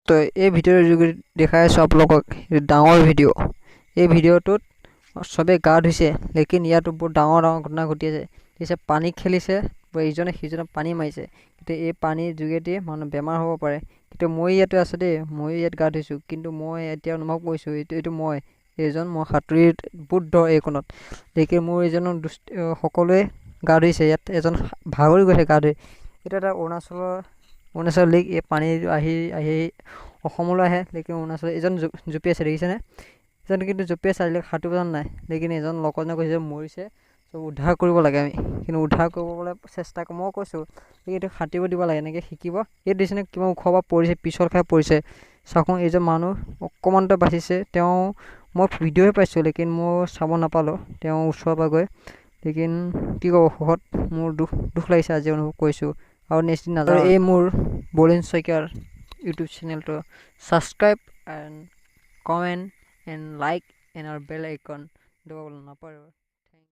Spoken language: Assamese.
তো এই ভিডিঅ'ৰ যোগেদি দেখাই আছোঁ আপোনালোকক ডাঙৰ ভিডিঅ'। এই ভিডিঅ'টোত চবেই গা ধুইছে, লেকিন ইয়াতো বহুত ডাঙৰ ডাঙৰ ঘটনা ঘটি আছে। দেখিছে, পানী খেলিছে, ইজনে সিজনক পানী মাৰিছে। কিন্তু এই পানীৰ যোগেদি মানুহ বেমাৰ হ'ব পাৰে। কিন্তু মই ইয়াতে আছোঁ দেই, ময়ো ইয়াত গা ধুইছোঁ। কিন্তু মই এতিয়া অনুভৱ কৰিছোঁ, এইটো মই এইজন মই সাঁতুৰি বহুত দ এইকণত। লেকিন মোৰ এইজনৰ সকলোৱে গা ধুইছে ইয়াত, এজন ভাগৰি গৈছে গা ধুই। এইটো এটা অৰুণাচল লেক। এই পানী আহি আহি অসমলৈ আহে, লেকিন অৰুণাচল এজন জঁপিয়াইছে, দেখিছেনে? এজন কিন্তু জঁপিয়াইছে, আজিলৈকে সাঁতুৰিব জনা নাই। লেকিন এজন লগৰজনে কৈছে মৰিছে, চ' উদ্ধাৰ কৰিব লাগে আমি। কিন্তু উদ্ধাৰ কৰিবলৈ চেষ্টা মই কৈছোঁ, এইটো সাঁতুৰিব দিব লাগে, এনেকৈ শিকিব। এই দেখিছেনে, কিমান ওখৰ পৰা পৰিছে, পিছল খাই পৰিছে। চাওকচোন, এইজন মানুহ অকণমানতে বাচিছে। তেওঁ মই ভিডিঅ'হে পাইছোঁ, লেকিন মই চাব নাপালোঁ তেওঁ ওচৰৰ পৰা গৈ। লেকিন কি ক'ব, সুখত মোৰ দুখ দুখ লাগিছে আজি অনুভৱ কৰিছোঁ আৰু নেক্সট দিন নাযাওঁ। এই মোৰ বলিন শইকীয়াৰ ইউটিউব চেনেলটো subscribe and comment and like and আৰু বেল আইকন দবাবলৈ নাপাহৰিব।